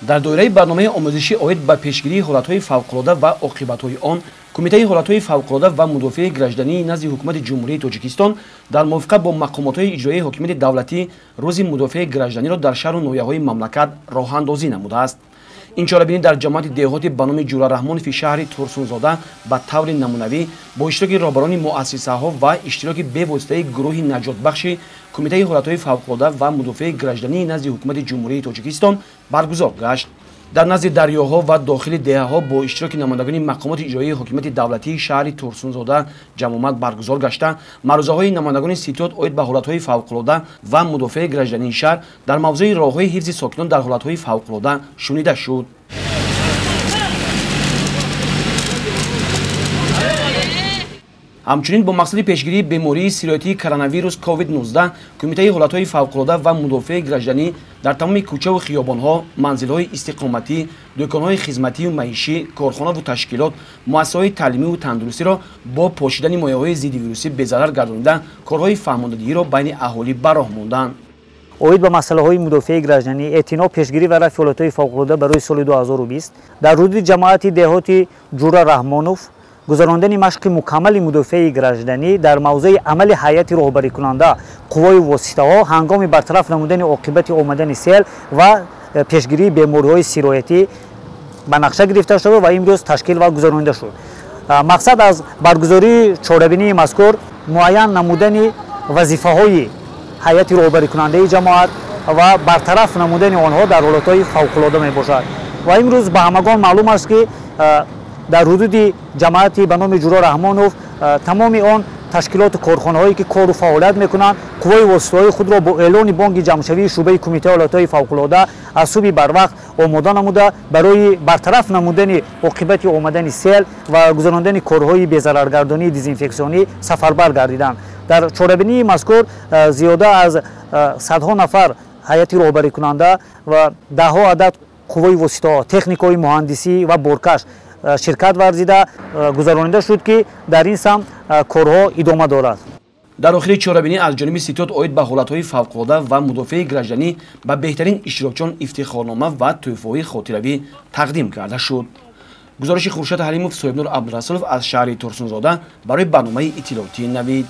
Дар доираи барномаи омӯзишӣ оид ба пешгирии ҳолатҳои фавқулода ва оқибатҳои он, Кумитаи ҳолатҳои фавқулода ва мудофиаи граждании назди Ҳукумати Ҷумҳурии Тоҷикистон дар мувофиқа бо мақомотҳои иҷроияи ҳокимияти давлатӣ рӯзи мудофиаи гражданиро дар шаҳру ноҳияҳои мамлакат роҳандозӣ намудааст. Ин чорабинӣ дар ҷамоати деҳоти ба номи Ҷура Раҳмонови шаҳри Турсунзода ба таври намунавӣ бо иштироки роҳбарони муассисаҳо ва иштироки бевоситаи гурӯҳи наҷотбахши Кумитаи ҳолатҳои фавқулода ва мудофиаи граждании назди Ҳукумати Ҷумҳурии Тоҷикистон баргузор гашт. Дар назди дарёҳо ва дохили деҳаҳо бо иштироки намояндагони мақомоти иҷроияи ҳокимияти давлатии шаҳри Турсунзода ҷамъомад баргузор гашта, маърузаҳои намояндагони ситод оид ба ҳолатҳои фавқулода ва мудофиаи граждании шаҳр дар мавзӯи роҳҳои ҳифзи сокинон дар ҳолатҳои фавқулода шунида шуд. Ҳамчунин бо мақсади пешгирии бемории сироятии коронавирус COVID-19 Кумитаи ҳолатҳои фавқулода ва мудофиаи гражданӣ дар тамоми кӯчаву хиёбонҳо, манзилҳои истиқоматӣ, дӯконҳои хизматию маишӣ, корхонаву ташкилот, муассисаҳои таълимиву тандурустиро бо пошидани моеъҳои зиддивирусӣ безарар гардонида, корҳои фаҳмондадиҳиро байни аҳолӣ ба роҳ монданд. Оид ба масъалаҳои мудофиаи гражданӣ, эътино, пешгирӣ ва рафъи ҳолатҳои фавқулода барои соли 2020 дар ҳудуди ҷамоати деҳоти Ҷура Раҳмонов гузарондани машқи мукаммали мудофиаи гражданӣ дар мавзӯи амали ҳайати роҳбарикунанда қуввою воситаҳо ҳангоми бартараф намудани оқибати омадани сел ва пешгирии бемориҳои сироятӣ ба нақша гирифта шуда ва имрӯз ташкил ва гузаронида шуд. Мақсад аз баргузории чорабинии мазкур муайян намудани вазифаҳои ҳайати роҳбарикунандаи ҷамоат ва бартараф намудани онҳо дар ҳолатҳои фавқулода мебошад. Ва имрӯз ба ҳамагон маълум аст, ки дар ҳудуди ҷамоати ба номи Ҷура Раҳмонов тамоми он ташкилоту корхонаҳое ки кору фаъолият мекунанд, қувваи воситаҳои худро бо эълони бонки ҷамъшавии шӯъбаи Кумитаи ҳолатҳои фавқулода аз субҳи барвақт омода намуда, барои бартараф намудани оқибати омадани сел ва гузарондани корҳои безараргардонии дезинфексионӣ сафарбар гардиданд. Дар чорабинии мазкур зиёда аз садҳо нафар ҳайати роҳбарикунанда ва даҳҳо адад қувваи воситаҳо, техникаҳои муҳандисӣ ва боркаш ширкат варзида гузаронида шуд, ки дар ин самт корҳо идома дорад. Дар охири чорабинӣ аз ҷониби ситод оид ба ҳолатҳои фавқулода ва мудофиаи гражданӣ ба беҳтарин иштирокчиён ифтихорнома ва тӯҳфаҳои хотиравӣ тақдим карда шуд. Гузориши Хуршед Ҳалимов, Соҳибнур Абдурасулов аз шаҳри Турсунзода барои барномаи иттилоотии Навид.